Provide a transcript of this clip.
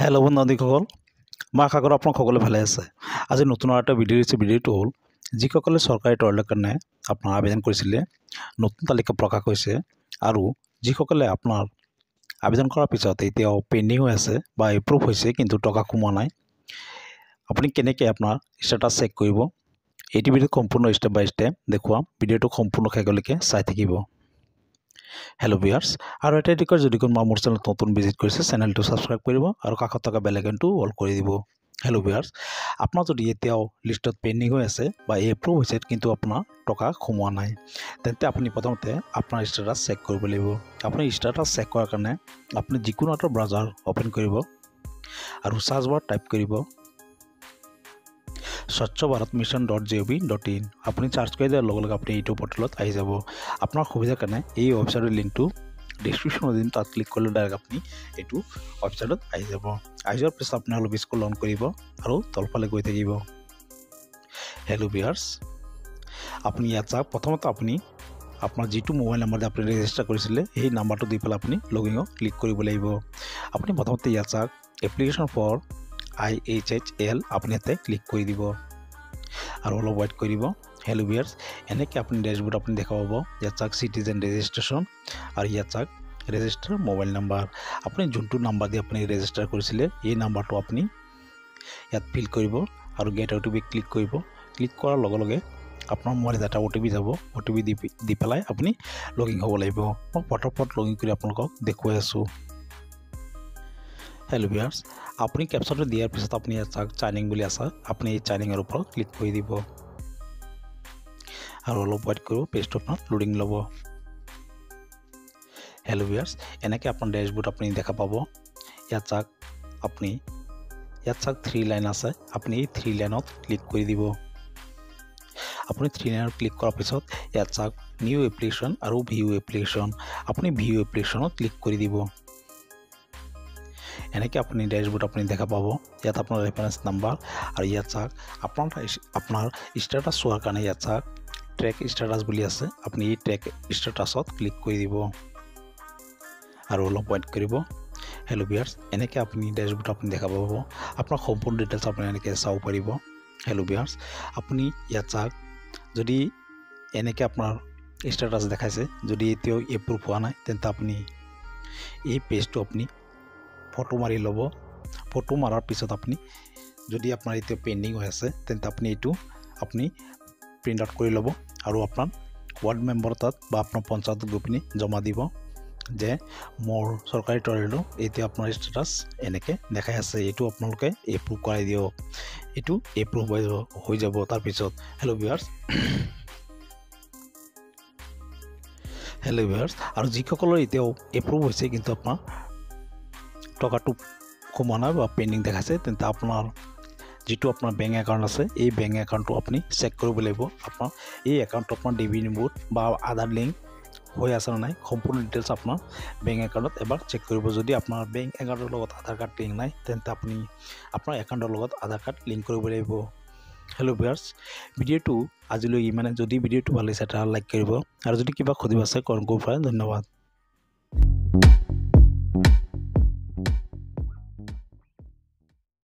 Hello' বন্ধুসকল, মই আশা কৰোঁ আপোনালোক সকলো ভালে আছে। আজি নতুন আৰু এটা ভিডিঅ' দিছোঁ। ভিডিঅ'টো হ'ল যিসকলে চৰকাৰী টয়লেটৰ কাৰণে আপোনাৰ আবেদন কৰিছিলে, নতুন তালিকা প্ৰকাশ হৈছে আৰু যিসকলে আপোনাৰ আবেদন কৰাৰ পিছত এতিয়াও পেণ্ডিং হৈ আছে বা এপ্ৰুভ হৈছে কিন্তু টকা সোমোৱা নাই, আপুনি কেনেকৈ আপোনাৰ ষ্টেটাছ চেক কৰিব, এইটো ভিডিঅ'ত সম্পূৰ্ণ ষ্টেপ বাই ষ্টেপ দেখুৱাম। ভিডিঅ'টো সম্পূৰ্ণ শেষলৈকে চাই থাকিব। হেল্ল' ভিউয়াৰ্ছ, আৰু এটা ৰিকুৱেষ্ট, যদি কোনোবা মোৰ চেনেলত নতুন ভিজিট কৰিছে, চেনেলটো ছাবস্ক্ৰাইব কৰিব আৰু কাষত থকা বেল আইকনটো অল কৰি দিব। হেল্ল' ভিউয়াৰ্ছ, আপোনাৰ যদি এতিয়াও লিষ্টত পেণ্ডিং হৈ আছে বা এপ্ৰুভ হৈছে কিন্তু আপোনাৰ টকা সোমোৱা নাই, তেন্তে আপুনি প্ৰথমতে আপোনাৰ ষ্টেটাছ চেক কৰিব লাগিব। আপুনি ষ্টেটাছ চেক কৰাৰ কাৰণে আপুনি যিকোনো এটা ব্ৰাউজাৰ অ'পেন কৰিব আৰু চাৰ্চ বাৰ টাইপ কৰিব স্বচ্ছ ভাৰত mission.gov.in। আপুনি চাৰ্চ কৰি দিয়াৰ লগে লগে আপুনি এইটো পৰ্টেলত আহি যাব। আপোনাৰ সুবিধাৰ কাৰণে এই ৱেবছাইটৰ লিংকটো ডিছক্ৰিপশ্যনত দিম, তাত ক্লিক কৰিলে ডাইৰেক্ট আপুনি এইটো ৱেবছাইটত আহি যাব। আহি যোৱাৰ পিছত আপুনি অলপ স্ক্ৰল অন কৰিব আৰু তলফালে গৈ থাকিব। হেল্ল' ভিউয়াৰ্ছ, আপুনি ইয়াত চাওক, প্ৰথমতে আপুনি আপোনাৰ যিটো মোবাইল নাম্বাৰ দি আপুনি ৰেজিষ্টাৰ কৰিছিলে সেই নাম্বাৰটো দি পেলাই আপুনি লগ ইনত ক্লিক কৰিব লাগিব। আপুনি প্ৰথমতে ইয়াত চাওক এপ্লিকেশ্যন ফৰ IHHL, আপুনি ইয়াতে ক্লিক কৰি দিব আৰু অলপ ৱেইট কৰিব। হেল্ল' ভিউয়াৰ্ছ, এনেকৈ আপুনি ডেছবোৰ্ড আপুনি দেখা পাব। ইয়াত চাওক চিটিজেন ৰেজিষ্ট্ৰেশ্যন আৰু ইয়াত চাওক ৰেজিষ্টাৰ মোবাইল নাম্বাৰ। আপুনি যোনটো নাম্বাৰ দি আপুনি ৰেজিষ্টাৰ কৰিছিলে এই নাম্বাৰটো আপুনি ইয়াত ফিল কৰিব আৰু গেট অ' টি পি ক্লিক কৰিব। ক্লিক কৰাৰ লগে লগে আপোনাৰ মোবাইলত এটা অ' টি পি যাব। অ' টি পি দি পেলাই আপুনি লগ ইন হ'ব লাগিব। মই ফটাফট লগ ইন কৰি আপোনালোকক দেখুৱাই আছোঁ। হেল্ল' ভিউয়াৰ্ছ, আপুনি কেপচাৰটো দিয়াৰ পিছত আপুনি ইয়াত চাওক চাইনিং বুলি আছে, আপুনি এই চাইনিঙৰ ওপৰত ক্লিক কৰি দিব আৰু অলপ ৱেইট কৰিব, পেজটো আপোনাৰ লোডিং ল'ব। হেল্ল' ভিউয়াৰ্ছ, এনেকৈ আপোনাৰ ডেছবোৰ্ড আপুনি দেখা পাব। ইয়াত চাওক আপুনি ইয়াত চাওক থ্ৰী লাইন আছে, আপুনি এই থ্ৰী লাইনত ক্লিক কৰি দিব। আপুনি থ্ৰী লাইনত ক্লিক কৰাৰ পিছত ইয়াত চাওক নিউ এপ্লিকেশ্যন আৰু ভিউ এপ্লিকেশ্যন, আপুনি ভিউ এপ্লিকেশ্যনত ক্লিক কৰি দিব। এনেকৈ আপুনি ডেছবোৰ্ড আপুনি দেখা পাব। ইয়াত আপোনাৰ ৰেফাৰেঞ্চ নাম্বাৰ আৰু ইয়াত চাওক আপোনাৰ ষ্টেটাছ চোৱাৰ কাৰণে ইয়াত চাওক ট্ৰেক ষ্টেটাছ বুলি আছে, আপুনি এই ট্ৰেক ষ্টেটাছত ক্লিক কৰি দিব আৰু অলপ ৱেইট কৰিব। হেল্ল' ভিউয়াৰ্ছ, এনেকৈ আপুনি ডেছবোৰ্ড আপুনি দেখা পাব। আপোনাৰ সম্পূৰ্ণ ডিটেইলছ আপুনি এনেকৈ চাব পাৰিব। হেল্ল' ভিউয়াৰ্ছ, আপুনি ইয়াত চাওক যদি এনেকৈ আপোনাৰ ষ্টেটাছ দেখাইছে, যদি এতিয়াও এপ্ৰুভ হোৱা নাই, তেন্তে আপুনি এই পেজটো আপুনি ফটো মাৰি ল'ব। ফটো মৰাৰ পিছত আপুনি যদি আপোনাৰ এতিয়া পেণ্ডিং হৈ আছে, তেন্তে আপুনি এইটো আপুনি প্ৰিণ্ট আউট কৰি ল'ব আৰু আপোনাৰ ৱাৰ্ড মেম্বাৰ তাত বা আপোনাৰ পঞ্চায়তত গৈ পিনি জমা দিব যে মোৰ চৰকাৰী টয়লেটটো এতিয়া আপোনাৰ ষ্টেটাছ এনেকৈ দেখাই আছে, এইটো আপোনালোকে এপ্ৰুভ কৰাই দিয়ক। এইটো এপ্ৰুভ হৈ যাব তাৰপিছত। হেল্ল' ভিউয়াৰ্ছ, আৰু যিসকলৰ এতিয়াও এপ্ৰুভ হৈছে কিন্তু আপোনাৰ টকাটো সোমোৱা নাই বা পেণ্ডিং দেখাইছে, তেন্তে আপোনাৰ যিটো আপোনাৰ বেংক একাউণ্ট আছে এই বেংক একাউণ্টটো আপুনি চেক কৰিব লাগিব। আপোনাৰ এই একাউণ্টটো আপোনাৰ ডি বি নম্বৰত বা আধাৰ লিংক হৈ আছে নে নাই সম্পূৰ্ণ ডিটেইলছ আপোনাৰ বেংক একাউণ্টত এবাৰ চেক কৰিব। যদি আপোনাৰ বেংক একাউণ্টৰ লগত আধাৰ কাৰ্ড লিংক নাই, তেন্তে আপুনি আপোনাৰ একাউণ্টৰ লগত আধাৰ কাৰ্ড লিংক কৰিব লাগিব। হেল্ল' ভিউয়াৰ্ছ, ভিডিঅ'টো আজিলৈ ইমানে। যদি ভিডিঅ'টো ভাল লাগিছে এটা লাইক কৰিব আৰু যদি কিবা সুধিব আছে কমেণ্ট কৰিব পাৰে। ধন্যবাদ।